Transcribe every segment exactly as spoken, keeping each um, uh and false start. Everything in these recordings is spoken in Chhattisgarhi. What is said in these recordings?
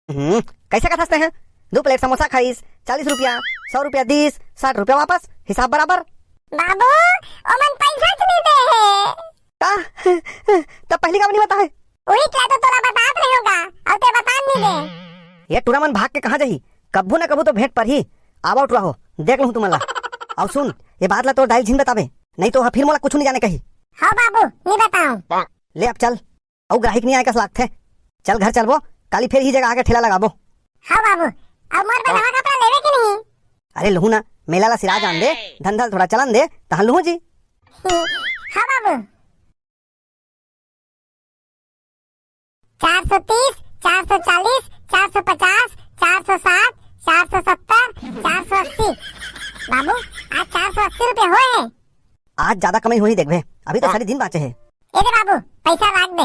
हम्म, कैसे कथस ते हैं? दू प्लेट समोसा खाइस, चालीस रुपया, सौ रुपया दीस, साठ रुपया वापस, हिसाब बराबर। बाबू, ओमन पैसा च नहीं दे हे। का? तब पहली का नहीं बताए? उही क्या तो तोला बतात नहीं होगा, अउ ते बता नहीं दे। ये टुरा मन भाग के कहाँ जाही? कभू न कभू तो भेंट परही। आवा टुरा हो, देख लूँ तुमन ला। अउ सुन, ये बात ला तोर दाई ल झिन बताबे, नहीं तो ओहा फिर मोला कुछ नहीं जाने कही। हाँ बाबू, नहीं बताऊँ। ले अब चल, अउ ग्राहक नहीं आए कस लागथे। चल घर चलबो, काली फिर ही जगह आके ठेला लगाबो। हाँ बाबू, अब मोर बर नवा कपड़ा लेवे कि नहीं? अरे लुहू ना, मेला ला सिरा जान दे, धंधा ल थोड़ा चलन दे, तहाँ लुहू जी। हाँ बाबू। चार सौ तीस, चार सौ चालीस, चार सौ पचास, चार सौ साठ, चार सौ सत्तर, चार सौ अस्सी। बाबू, आज चार सौ अस्सी रुपये होए हे। आज ज्यादा कमाई होही देखबे, अभी तो हाँ। सारे दिन बाँचे हे। ए दे बाबू, पैसा राख दे।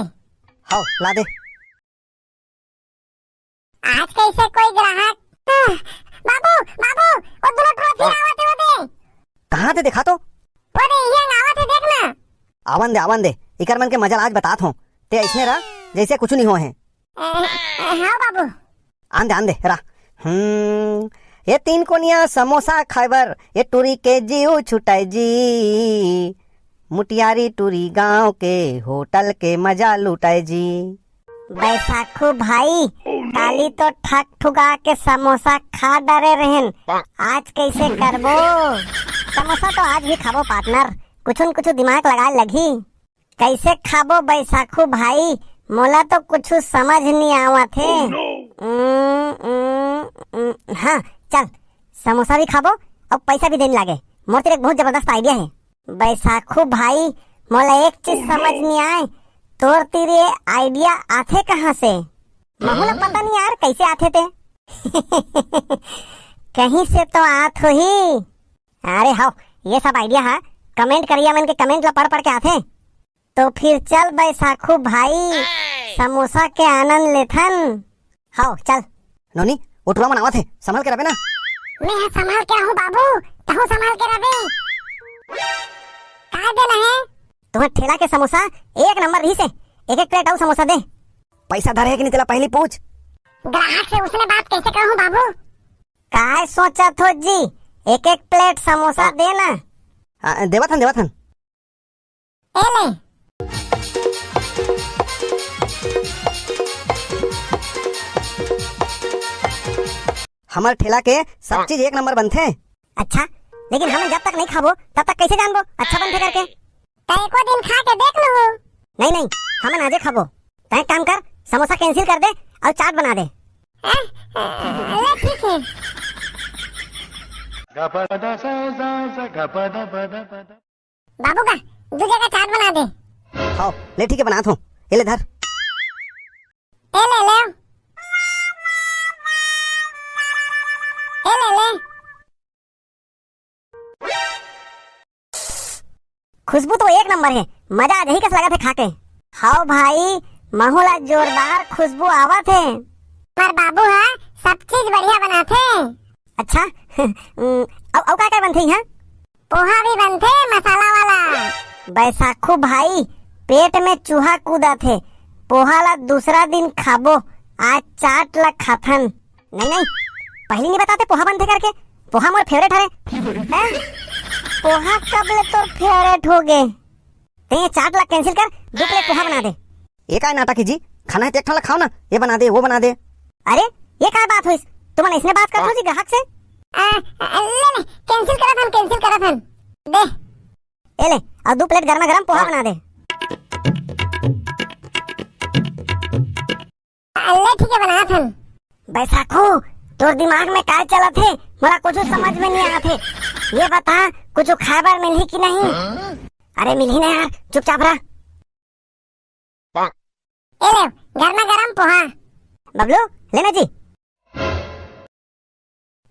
हव, ला दे। आज कैसे कोई ग्राहक? बाबू, बाबू, वो दूनो टुरा फिर आवत हे, वो दे। कहाँ ते देखा तो? वो दे, ये आवत हे, देख ना। आवन दे, आवन दे, इकर मन के मजा ल आज बतात हों। ते अइसने रह, जैसे कुछ नहीं होए हे। ए, ए, हाँ बाबू। आन दे, आन दे, रह। हम्म, ये तीन कोनिया समोसा खाए बर, ये टुरी के जीव छुटाए जी। मुटियारी टुरी गांव के होटल के मजा लुटाए जी। बैसाखू भाई, काली तो ठक ठुका के समोसा खा डरे रहेन, आज कैसे करबो? समोसा तो आज भी खाबो पार्टनर, कुछु न कुछु दिमाग लगाए लगही। कैसे खाबो बैसाखू भाई, मोला तो कुछु समझ नहीं आवत हे। उम, उम, उम, हाँ, चल, समोसा भी खाबो अउ पैसा भी देन लागे। मोर तीर एक बहुत जबरदस्त आइडिया हे। बैसाखू भाई, मोला एक चीज समझ नहीं आए, तोर तीर ये आइडिया आथे कहाँ से? महू ला पता नहीं यार, कैसे आथे ते। कहीं से तो आत होही। अरे हव, ये सब आइडिया हा कमेंट करिया मन के कमेंट ला पढ़ पढ़ के आथे। तो फिर चल बैसाखू भाई, समोसा के आनंद लेथन। हव, चल। नोनी, वो टुरा मन आवत हे, संभल के रहे ना। मैं हा संभल के रहूं बाबू, तहूं संभल के रहे। का देना हे? तुम्हार ठेला के समोसा एक नंबर रहिस हे, एक एक प्लेट अउ समोसा दे। पैसा धरे हे कि नहीं तेला पहली पूछ। ग्राहक से उसने बात कैसे कहूं बाबू? काय सोचत हो जी, एक एक प्लेट समोसा दे ना। हाँ, देवत हन, देवत हन। ए ले। हमर ठेला के सब चीज एक नंबर बनथे। अच्छा, लेकिन हमन जब तक नहीं खाबो, तब तक कैसे जानबो अच्छा बनथे करके? त एको दिन खा के देख लू। नहीं, नहीं, हमन आजे खाबो। तैं काम कर, समोसा कैंसिल कर दे अउ चाट बना दे। ए, ए, ले ठीक हे। बाबू का दू जगह चाट बना दे। हव, ले ठीक हे, बनात हों। ये ले धर। ए ले ले। ए ले ले। खुशबू तो एक नंबर हे, मजा आ जाही कस लगत हे खा के। हव भाई, महू ला जोरदार खुशबू आवत हे। हमर बाबू हा सब चीज बढ़िया बनाथे। अच्छा, अउ, अउ का का बनथे इहाँ? पोहा भी बनथे मसाला वाला। बैसाखू भाई, पेट में चूहा कूदत हे, पोहा ला दूसरा दिन खाबो, आज चाट ला खाथन। नहीं, नहीं, पहली नहीं बताते पोहा बनथे करके। पोहा मोर फेवरेट हरे। हैं? पोहा कब ले तोर फेवरेट हो गे? ते ये चाट ला कैंसिल कर, दो प्लेट पोहा बना दे। ये काय नाटक हे जी? खाना हे तो एक ठन ला खाओ ना, ये बना दे, वो बना दे। अरे, ये काय बात होइस? तुमन इसने बात करत हो जी ग्राहक से? आ, आ, ले, ले, कैंसिल करत हन, कैंसिल करत हन। दे। ए ले, अउ दू प्लेट गरमा गरम पोहा बना दे। ले ठीक हे, बनात हन। बैसाखू, तोर दिमाग में काय चलत हे? मोला कुछु समझ में नहीं आत हे। ये बता, कुछु खाए बर मिलही कि नहीं? अरे मिलही ना यार, चुपचाप रह। ए ले, गरमा गरम पोहा। बबलू, लेना जी।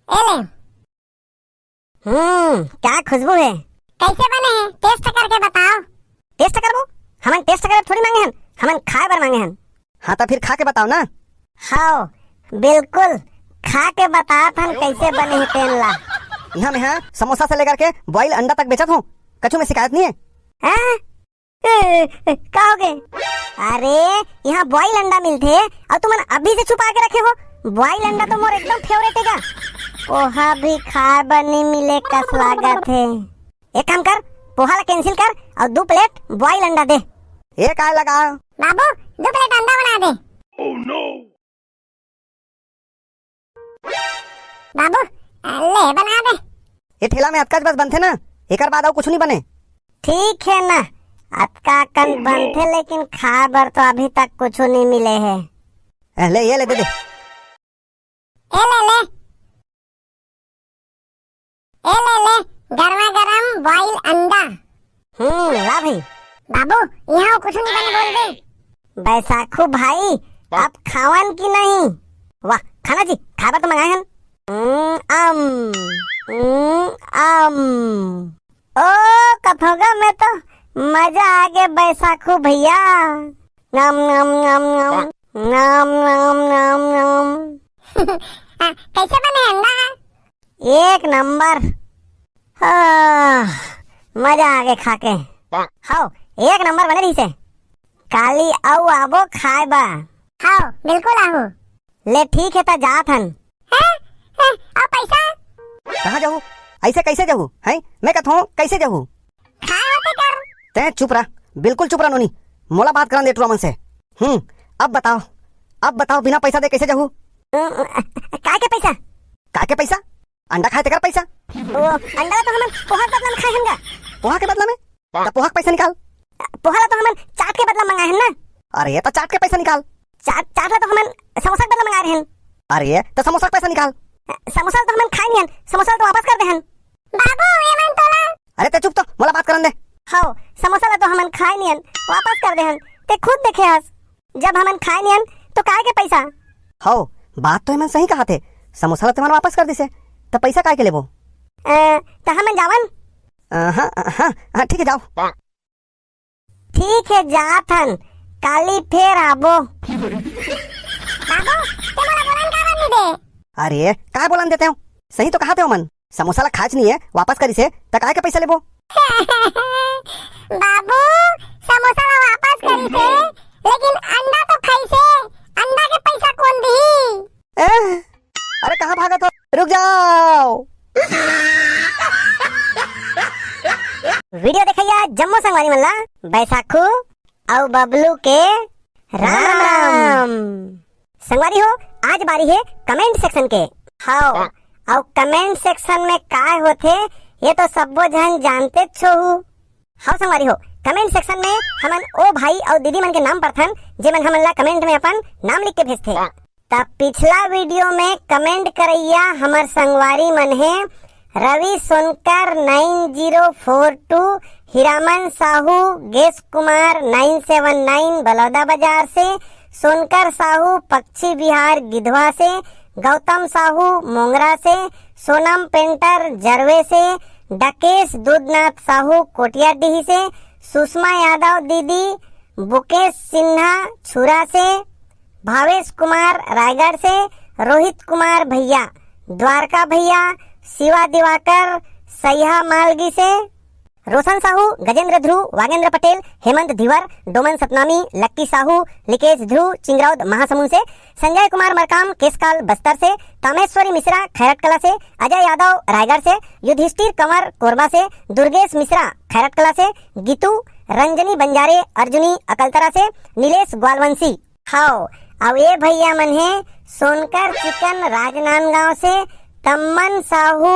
ए ले। हम्म, क्या खुशबू हे। कैसे बने हे? टेस्ट करके बताओ। टेस्ट करबो? हमन टेस्ट करे थोड़ी मांगे हन, हमन खाए बर मांगे हन। हाँ, तो फिर खा के बताओ ना। हव, बिल्कुल, खा के बतात हन कैसे बने हे तेन ला। इहाँ में हा समोसा से लेकर के बॉइल अंडा तक बेचत हों, कछु में शिकायत नहीं हे। हाँ? ए, ए, का हो गे? अरे, इहाँ बॉइल अंडा मिलथे अउ तुमन अभी से छुपा के रखे हो। बॉइल अंडा तो मोर एकदम फेवरेट हे गा। पोहा भी खाए बर नी मिले कस लागत हे। एक काम कर, पोहा ला कैंसिल कर अउ दू प्लेट बॉइल अंडा दे। ए काय लगा? बाबू, दू प्लेट अंडा बना दे। बाबू, ले बना दे। ये ठेला में अतका बस बनथे ना, एकर बाद अउ कुछ नहीं बने। ठीक है ना, अतका कन बनथे, लेकिन खाए बर तो अभी तक कुछ नहीं मिले है। ए, ले, ये ले, दे दे। ए ले, ले। ए ले, ले, गरमा गरम बॉइल अंडा। हम्म, ला भाई। बाबू, यहाँ कुछ नहीं बने बोल दे। बैसाखू भाई, आप खावन कि नहीं? वाह, खाना जी, खाए बर तो मंगाए हन। हम्म, अम, हम्म, अम। ओ, कथों गा में तो मजा आ गे बैसाखू भैया। नम, नम, नम, नम। नम, नम, नम, नम। आ, कैसे बने अंडा? एक नंबर। आह, मजा आ गे खा के। हव, एक नंबर बने रहिसे। काली अउ आबो खाए बर। हव, बिल्कुल आहू। ले ठीक हे, त जात हन। हैं? हैं? अउ पैसा? कहाँ जाहू? ऐसे कैसे जाहू? हैं? मैं कहत हूँ, कैसे जाहू? खाए होते कर। तैं चुप रह, बिल्कुल चुप रह नोनी। मोला बात करन दे टुरा मन से। हम्म, अब बताओ, अब बताओ, बिना पैसा दे कैसे जाहू? अ, अ, काय के पैसा? काय के पैसा? अंडा खाए तेकर पैसा। ओ, अंडा ला तो हमन पोहा के बदला में खाए हन गा। पोहा के बदला में? त पोहा के पैसा निकाल। पोहा ला तो हमन चाट के बदला मंगाए हन ना। अरे, त चाट के पैसा निकाल। चाट, चाट ला तो हमन समोसा के बदला मंगाए रहेन। अरे, त समोसा के पैसा निकाल। समोसा ला तो हमन खाए नहीं हन, समोसा ला तो वापस कर दे हन। बाबू, ये मन तोला। अरे, तैं चुप तो, मोला बात करन दे। हव, समोसा ला तो हमन खाए नहीं हन, वापस कर दे हन। तैं खुद देखे हस, जब हमन खाए नहीं हन, तो काय के पैसा? हव, बात तो एमन सही कहाथे, समोसा ला तो एमन वापस कर दिसे, त पैसा काय के लेबो? अ, त हमन जावन? अ, हाँ, हाँ, हाँ, ठीक है, जाओ। ठीक है, जात हन, काली फेर आबो। बाबू, ते मोला बोलन काबर नहीं दे? अरे, काय बोलन देते हो? सही तो कहाथे ओमन, समोसा ला खाच नहीं है, वापस करिसे, त काय के पैसा लेबो? बाबू, समोसा ला वापस करिसे, लेकिन अंडा तो खाइसे, अंडा के पैसा कौन दिही? ए? अरे, कहाँ भागत हो? रुक जाओ। वीडियो देखइया जम्मो संगवारी मन ला बैसाखू अउ बबलू के राम राम। संगवारी हो, आज बारी हे कमेंट सेक्शन के। हव, अउ कमेंट सेक्शन में काय होथे, ये तो सब्बो झन जानतेच होहू। हव संगवारी हो, कमेंट सेक्शन में हमन ओ भाई अउ दीदी मन के नाम पढ़थन, जेमन हमन ला कमेंट में अपन नाम लिख के भेजथे। त पिछला वीडियो में कमेंट करइया हमर संगवारी मन हे Ravi Sonkar nine zero four two, Hiraman Sahu, गेस Kumar nine seven nine Baloda Bazar से, सोनकर साहू पक्षी विहार गिधवा से, गौतम साहू मोंगरा से, सोनम पेंटर जरवे से, डकेश दूधनाथ साहू कोटियाडीह से, सुषमा यादव दीदी, बुकेश सिन्हा छुरा से, भावेश कुमार रायगढ़ से, रोहित कुमार भैया, द्वारका भैया, शिवा दिवाकर सैहा मालगी से, रोशन साहू, गजेंद्र ध्रुव, वागेंद्र पटेल, हेमंत धीवर, डोमन सतनामी, लक्की साहू, लिकेश ध्रुव, चिंगरौद महासमुंद से, संजय कुमार मरकाम, केसकाल बस्तर से, कामेश्वरी मिश्रा, खैरट कला से, अजय यादव, रायगढ़ से, युधिष्ठिर कंवर, कोरबा से, दुर्गेश मिश्रा, खैरट कला से, गीतू, रंजनी बंजारे, अर्जुनी, अकलतरा से, नीलेश ग्वालवंशी। हव, अउ ए भैया मन हे सोनकर चिकन राजनांदगांव से, तम्मन साहू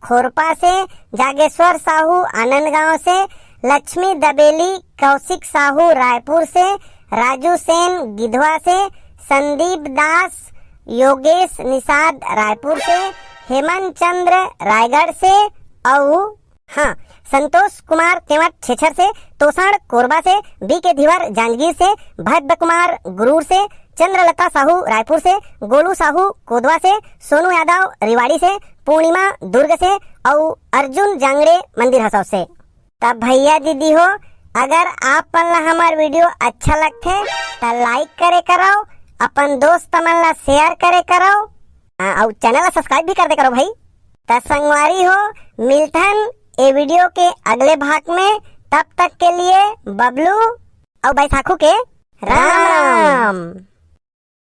खोरपा से, जागेश्वर साहू आनंदगांव से, लक्ष्मी दबेली कौशिक साहू रायपुर से, राजू सेन गिधवा से, संदीप दास योगेश निषाद रायपुर से, हेमंत चंद्र रायगढ़ से, अउ हाँ, संतोष कुमार तेवट छेछर से, तोसण कोरबा से, बी के धीवर जांजगीर से, भद्र कुमार गुरूर से, चंद्रलता साहू रायपुर से, गोलू साहू कोदवा से, सोनू यादव रिवाड़ी से, पूर्णिमा दुर्ग से, अउ अर्जुन जांगड़े मंदिर हसौद से। तब भैया दीदी हो, अगर आप मन ला हमर वीडियो अच्छा लगथे, त लाइक करे करव, अपन दोस्त मन ला शेयर करे करव, आ, अउ चैनल ला सब्सक्राइब भी कर दे करव भाई। त संगवारी हो, मिलथन ए वीडियो के अगले भाग में। तब तक के लिए बबलू अउ बैसाखू के राम राम।